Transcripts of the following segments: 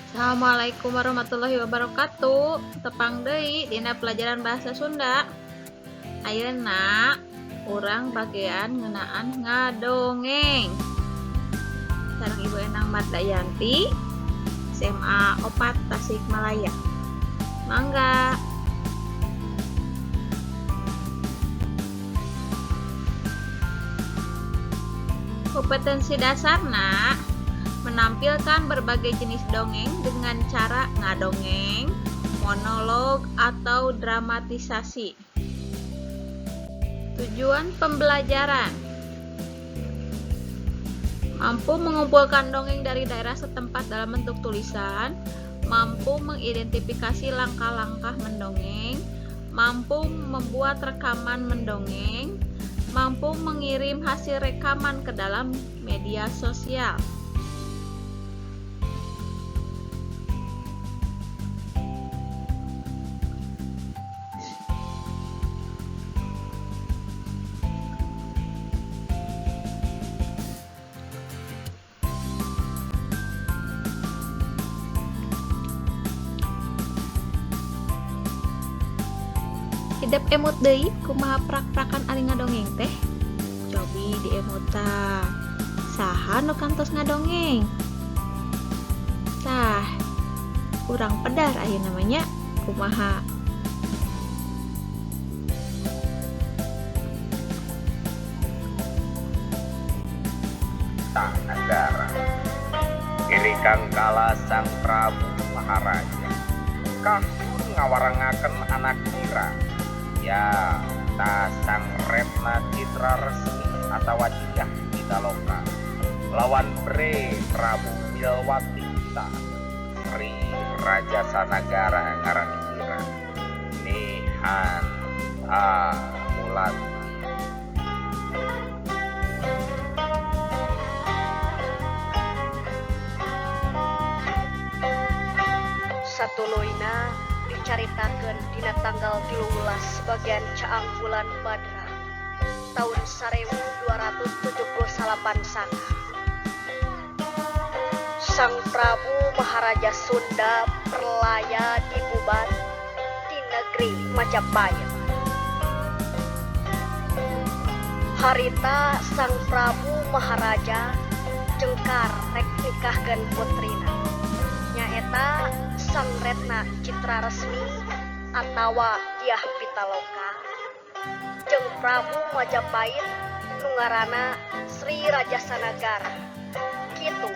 Assalamualaikum warahmatullahi wabarakatuh. Tepang deui dina pelajaran bahasa Sunda. Ayeuna urang bagian ngeunaan ngadongeng. Sareng Ibu Enang Mardayanti, SMA 4 Tasikmalaya. Mangga. Kompetensi dasarna menampilkan berbagai jenis dongeng dengan cara ngadongeng, monolog, atau dramatisasi. Tujuan pembelajaran: mampu mengumpulkan dongeng dari daerah setempat dalam bentuk tulisan, mampu mengidentifikasi langkah-langkah mendongeng, mampu membuat rekaman mendongeng, mampu mengirim hasil rekaman ke dalam media sosial. Hidep emut deui kumaha prak-prakan ari ngadongeng teh? Cobi diemutan. Saha nu kantos ngadongeng? Tah, urang pedar ayeuna mah nya kumaha. Negara Iri Kangkala Sang Prabu Maharaja kahun ngawarengaken anak ira ya ta Sang Retna Citra Resmi atawa Dyah Pitaloka lawan Bre Prabu Wilwatikta Sri Rajasanagara ngaran ira Nihan Mulati. Satuluyna dicaritakeun dina tanggal 13 bagian caang bulan Badra taun 1279 Saka. Sang Prabu Maharaja Sunda perlaya dibubat di negeri Majapahit. Harita Sang Prabu Maharaja jengkar rek nikahkeun putrina, nyaeta Sang Retna Citra Resmi atawa Dyah Pitaloka jeung Prabu Majapahit nu ngaranna Sri Rajasanagara. Kitu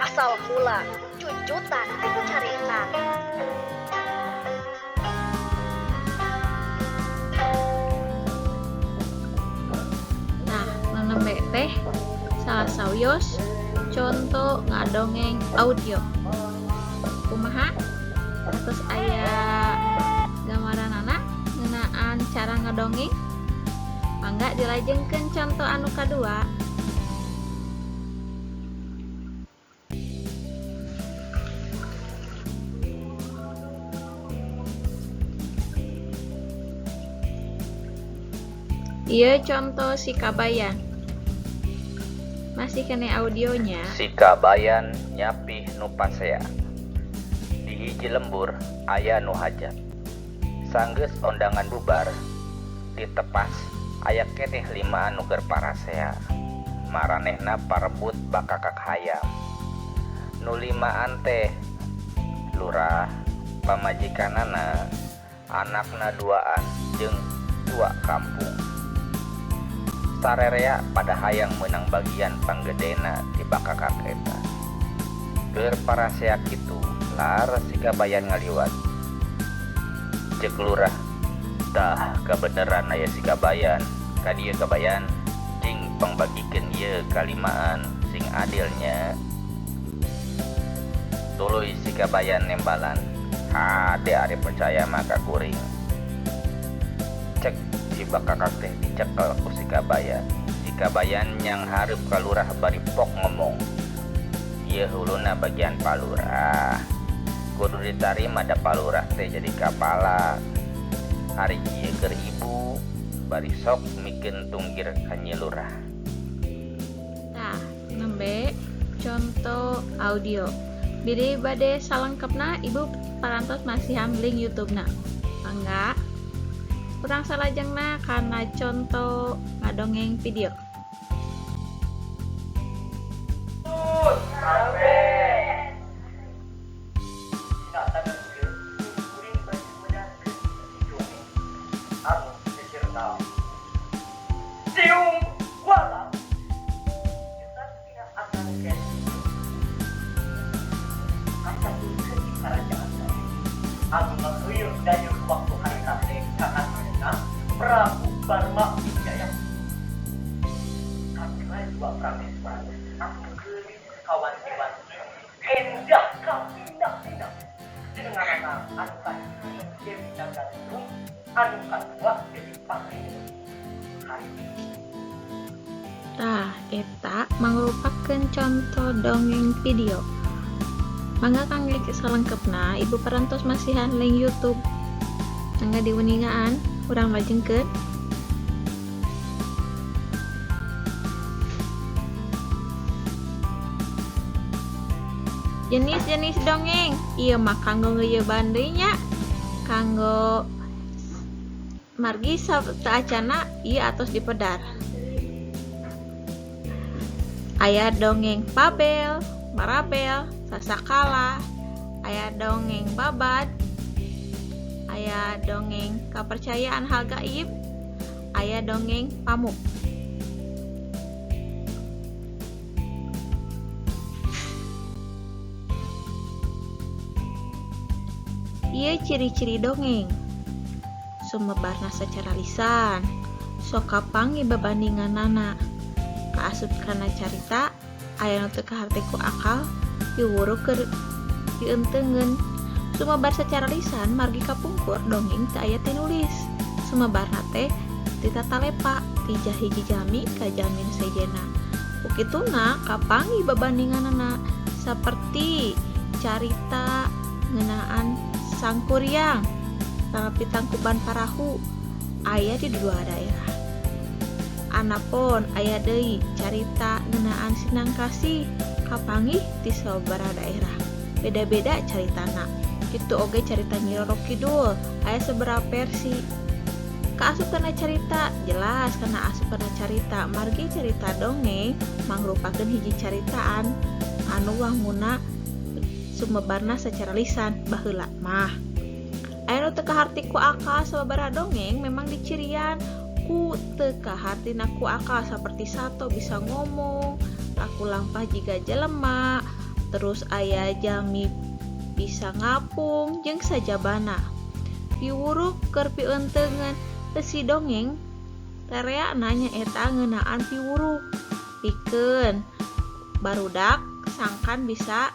asal mula cucutan carita. Nah, nu nembe teh salah sawios contoh ngadongeng audio. Kumaha? Terus aya gambaranana ngeunaan cara ngadongeng. Mangga dilajengkeun contoh anu kadua. Ieu contoh si Kabayan. Masih kene audionya. Si Kabayan nyapih nu pasea. Di hiji lembur aya nu hajat. Sanggeus ondangan bubar, ditepas aya keneh limaan nu keur parasea. Maranehna parebut bakakak hayam. Nu limaan teh lurah, pamajikanana, anakna duaan jeung tua kampung. Sarerea pada hayang meunang bagian panggedena ti bakakak eta. Keur parasea kitu, laras si Kabayan ngaliwat. Ceuk lurah, tah kabeneran aya si Kabayan, ka dieu Kabayan, cing pangbagikeun ieu kalimaan sing adilnya. Tuluy si Kabayan nembalan, hade ari percaya mah ka kuring. Cek si bakakak teh dicekel ku si Kabayan. Si Kabayan yang hareup ka lurah bari pok ngomong, ieu huluna bagian palurah, kudu ditarima da palurah teh jadi kapala. Ari ieu keur ibu, bari sok mikeun tunggir ka Nyi Lurah. Tah, nembe contoh audio. Bilih bade salengkepna, Ibu parantos masihan link YouTube-na. Mangga. Urang salajengna kana conto ngadongeng video. Prabu Barma Wijaya dua Prameswara anu geulis kawan-kawan endah kapindah-pindah jenenganana anu kahiji Dewi Nagantung anu kadua Dewi Pangrindu. Tah, eta mangrupakeun conto dongeng video. Mangga kangge salengkepna, Ibu parantos masihan link YouTube. Mangga diuningaan, urang lajengkeun. Jenis-jenis dongeng ieu mah kanggo ngeuyeban deui nya, kanggo margi sateuacanna ieu atos dipedar. Aya dongeng Fabel, Marabel, Sasakala, aya dongeng babad, aya dongeng kapercayaan hal gaib, aya dongeng pamuk. Ieu ciri-ciri dongeng. Sumebarna secara lisan, sok kapanggih babandinganana, kaasup kana carita, aya nu teu kaharti ku akal, piwuruh keur dieunteuneun. Sumebar secara lisan margi kapungkur dongeng teu aya tinulis. Sumebarna teh ti tatalepa ti hiji jalmi ka jalmi nu sejenna. Ku kituna kapanggih babandinganana saperti carita ngeunaan Sangkuriang tangpi Tangkuban Parahu aya di dua daerah. Anapun aya deui carita ngeunaan Sinangkasih kapanggih di sababaraha daerah. Beda-beda caritana. Kitu oge carita Nyi Roro Kidul aya sabaraha versi. Kaasup kana carita jelas kana asup kana carita margi carita dongeng mangrupakeun hiji caritaan anu wanguna sumebarna secara lisan baheula mah. Aya nu teu kaharti ku akal sababaraha dongeng memang dicirian ku teu kahartina ku akal saperti sato bisa ngomong, laku lampah jiga jelema, terus aya jalmi bisa ngapung jeung sajabana. Piwuruh keur pieunteuneun eusi dongeng tereana nyaeta ngeunaan piwuruh pikeun barudak sangkan bisa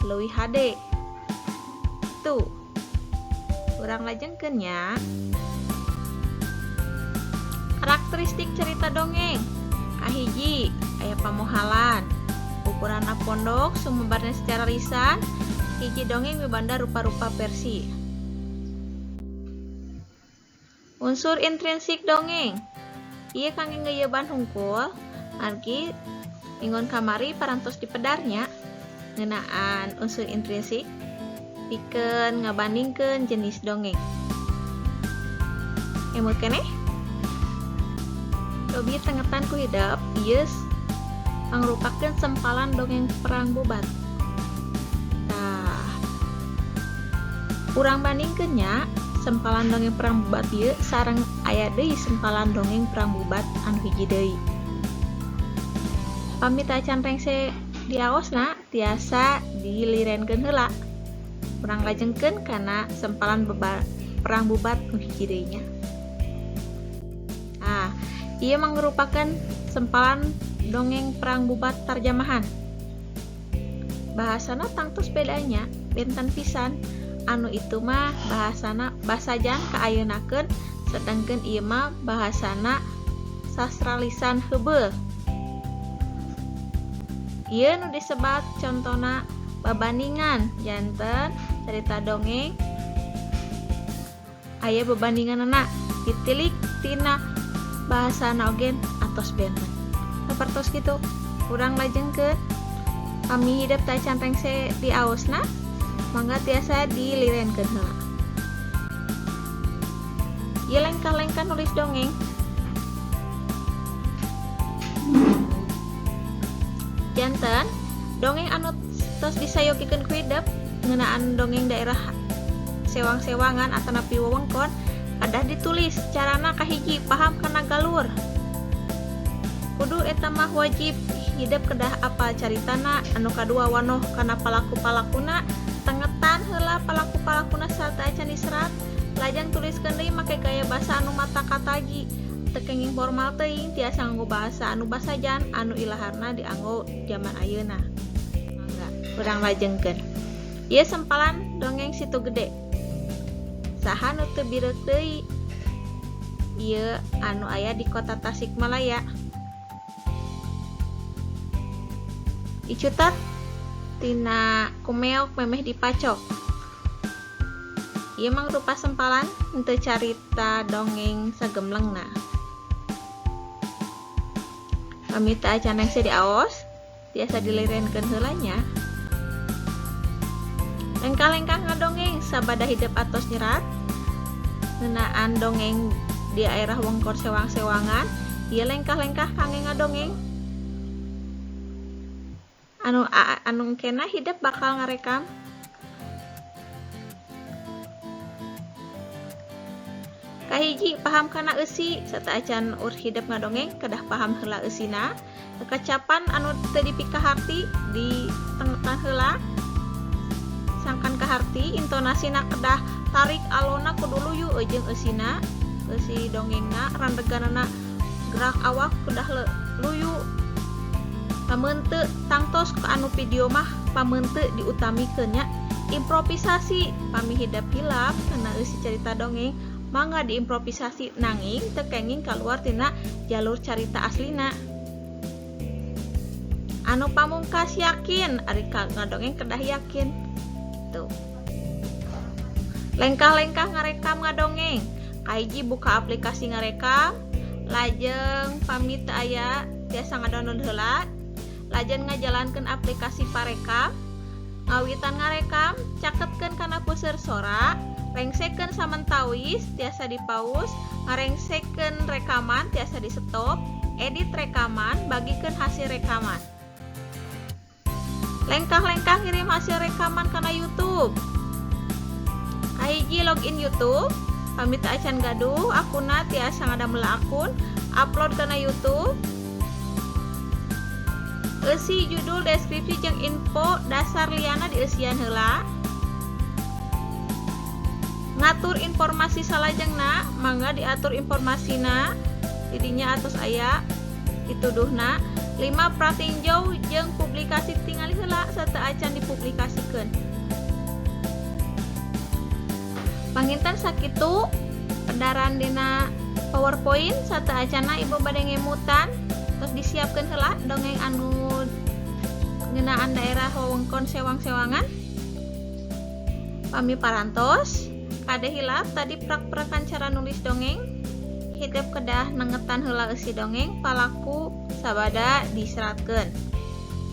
leuwih hade. Tuh, urang lajengkeun nya. Karakteristik cerita dongeng. Kahiji, aya pamohalan. Ukuranna pondok, sumebarna secara lisan. Hiji dongeng mibanda rupa-rupa versi. Unsur intrinsik dongeng. Ieu kangge ngeuyeban hungkul, margi minggon kamari parantos dipedarnya ngeunaan unsur intrinsik pikeun ngabandingkeun jenis dongeng. Emut keneh? Dobi tengetan ku hidep ieu mangrupakeun sempalan dongeng perang bubat. Tah, urang bandingkeun nya sempalan dongeng perang bubat ieu sareng aya deui sempalan dongeng perang bubat anu hiji deui. Pami tacan rengse diaosna tiasa dilirenkeun heula. Urang lajengkeun kana sempalan perang bubat nu hiji deui nya. Nah, ieu mangrupakeun sempalan dongeng perang bubat tarjamahan. Bahasana tangtos bedanya, benten pisan. Anu itu mah bahasana basajan kaayeunakeun, sedangkeun ieu mah bahasana sastra lisan heubeul. Ieu nu disebat contona babandingan janten cerita dongeng aya babandinganana ditilik tina bahasana oge atos benten. Sapertos kitu, urang lajengkeun. Pami hidep tacan rengse diaosna, mangga tiasa dilirenkeun heula. Ieu lengkah-lengkah nulis dongeng. Janten dongeng anu tos disayogikeun ku hidep ngeunaan dongeng daerah sewang-sewangan atanapi wewengkon kedah ditulis. Carana kahiji, paham kana galur. Kudu eta mah wajib, hidep kedah apal caritana. Anu kadua, wanoh kana palaku-palakuna, tengetan heula palaku-palakuna sateuacan diserat, lajeng tuliskeun deui make gaya basa anu mata kataji, teu kenging formal teuing, tiasa nganggo bahasa anu basajan anu ilaharna dianggo jaman ayeuna. Mangga urang lajengkeun. Ieu sempalan dongeng Situ Gede. Saha nu teu bireuk deui? Ieu anu aya di kota Tasikmalaya. Dicutat tina kumeok memeh dipacok. Ieu mangrupa sempalan henteu carita dongeng sagemlengna. Pami teu acan rengse diaos, tiasa dilirenkeun heula nya. Lengkah-lengkah ngadongeng sabada hidep atos nyerat ngeunaan dongeng di daerah wengkon sewang-sewangan, ieu lengkah-lengkah kangge ngadongeng. Anu engkena hidep bakal ngarekam. Kahiji, paham kana eusi. Sateuacan ur hidep ngadongeng kedah paham heula eusina. Kecapan anu teu dipikaharti ditengetan heula sangkan kaharti, intonasina kedah tarik alona kudu luyu jeung eusina, eusi dongengna, randeganana, gerak awak kedah luyu. Pameunteuk tangtos ke anu video mah pameunteuk diutamikeun nya. Improvisasi, pami hidep hilap kana eusi carita dongeng mangga diimprovisasi, nanging teu kenging kaluar tina jalur carita aslina. Anu pamungkas, yakin. Ari ka ngadongeng kedah yakin. Tuh. Lengkah-lengkah ngarekam ngadongeng. Kahiji, buka aplikasi ngarekam, lajeng pami teu aya tiasa ngadownload heula, lajeng ngajalankeun aplikasi parekam, ngawitan ngarekam, caketkeun kana puseur sora, rengsekeun samentawis tiasa dipaus, ngarengsekeun rekaman tiasa di stop, edit rekaman, bagikeun hasil rekaman. Lengkah-lengkah ngirim hasil rekaman kana YouTube. Kahiji, login YouTube. Pami teu acan gaduh akunna tiasa ngadamel akun, upload kana YouTube. Eusi judul, deskripsi, jeung info dasar liana dieusian heula. Ngatur informasi salajengna, mangga diatur informasina didinya atos aya dituduhna. 5, pratinjau jeung publikasi, tingali heula sateuacan dipublikasikeun. Panginten sakitu pedaran dina PowerPoint. Sateuacanna ibu bade ngemutan, terus disiapkeun heula dongeng anu ngeunaan daerah wewengkon sewang-sewangan. Pami parantos, kade hilap tadi prak-prakan cara nulis dongeng. Hidep kedah nengetan heula eusi dongeng, palaku sabada diseratkeun.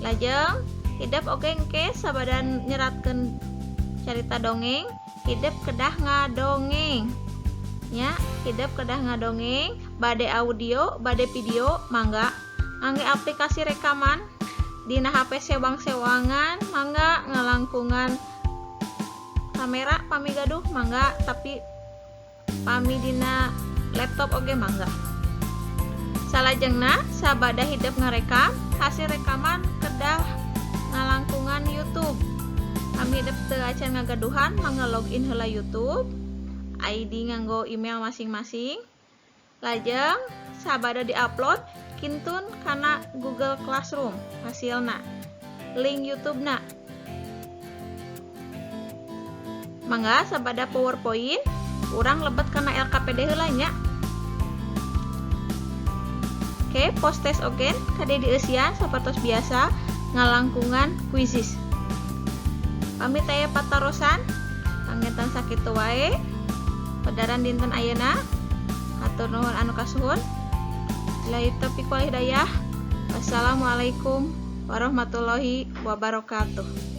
Lajeng hidep oge engke sabada nyeratkeun carita dongeng, hidep kedah ngadongeng nya. Hidep kedah ngadongeng bade audio bade video, mangga ngangge aplikasi rekaman dina HP sewang-sewangan, mangga ngalangkungan kamera pami gaduh mangga, tapi pami dina laptop oge mangga. Salajengna sabada hidep ngarekam, hasil rekaman kedah ngalangkungan YouTube. Pami hidep teu acan ngagaduhan, mangga login heula YouTube ID nganggo email masing-masing, lajeng sabada diupload kintun kana Google Classroom hasilna, link YouTube na. Mangga sabada PowerPoint urang lebet kana LKPD heula nya. Oke, post test oge kade dieusian sapertos biasa ngalangkungan Quizizz. Pami taya patarosan, panginten sakitu wae pedaran dinten ayeuna. Hatur nuhun anu kasuhun. Billahi taufiq wal hidayah. Wassalamualaikum warahmatullahi wabarakatuh.